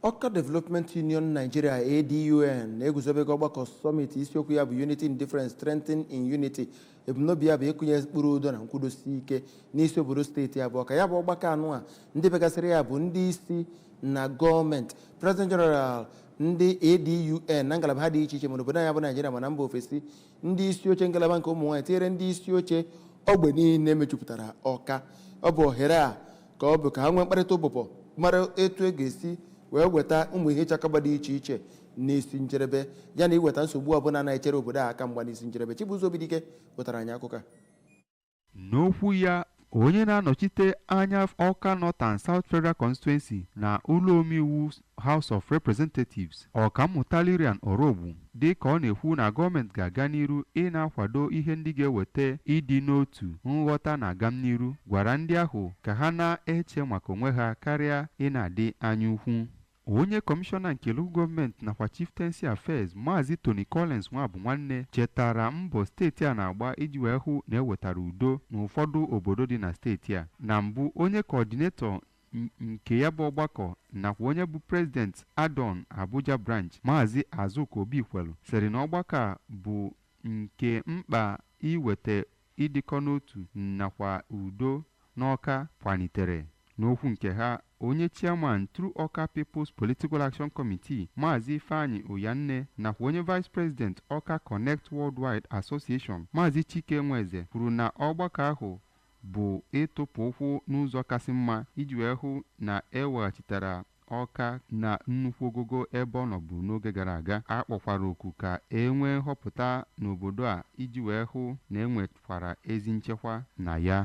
Awka Development Union Nigeria, ADUN, na-eguzobego ọgbakọ summit isiokwu ya bụ "Unity in Difference, Strengthen in Unity". Ebumnobi ya bụ ịkụnye mkpụrụ udo na nkwudosi ike n'isi obodo steeti abụọ ka ya bụ ọgbakọ anụ a. Ndị begasịrị ya bụ ndị isi na gọọmenti, President General ndị ADUN na ngalaba ha dị iche iche, mana obodo anyị bụ Naijiria mana mba ofesi, ndị isi oche ngalaba nke ụmụ nwaanyị, tinyere ndị isi oche ogbe niile mejupụtara Ọka. Ọ bụ ohere a ka ọ bụ ka ha nwee mkparịta ụbụbọ, mara etu e ga-esi wee weta ụmụ ihe ịchakọba dị iche iche n'isi njedebe, ya na iweta nsogbu ọbụla na-echere obodo a aka mgba n'isi njedebe. Chibuzo Obidike wetara anyị akụkọ a. N'okwu ya, onye na-anọchite anya Awka North and South Federal Constituency na ụlọ omeiwu House of Representatives, Ọkammụta Lilian Orogbu, dị ka ọ na-ekwu na gọọmenti ga-aga n'iru ị na-akwado ihe ndị ga-eweta ịdị n'otu, nghọta na agamniru, gwara ndị ahụ ka ha na-eche maka onwe ha karịa ị na-adị anya ukwu. Onye kọmishọna nke local government nakwa chieftaincy affairs, Maazị Tony Collins Nwabụnwanne, chetara mbọ steeti a na-agba iji wee hụ na ewetara udo n'ụfọdụ obodo dị na steeti a. Na mbụ, onye coordinator nke ya bụ ọgbakọ nakwa onye bụ president ADUN Abuja branch, Maazị Azuka Obikwelu, sịrị na ọgbakọ a bụ nke mkpa iweta ịdịkọ n'otu nakwa udo n'Ọka kwalitere. N'okwu nke ha, onye chairman True Awka People's Political Action Committee, Maazị Ifeanyi Oyanne, nakwa onye vice president Awka Connect Worldwide Association, Maazị Chike Nweze, kwuru na ọgbakọ ahụ bụ ịtụpụ ụkwụ n'ụzọ kasị mma iji wee hụ na eweghachitara Ọka na nnukwu ogogo ebe ọ nọbụ n'oge gara aga. A kpọkwara oku ka e nwee nhọpụta n'obodo a iji wee hụ na e nwekwara ezi nchekwa na ya.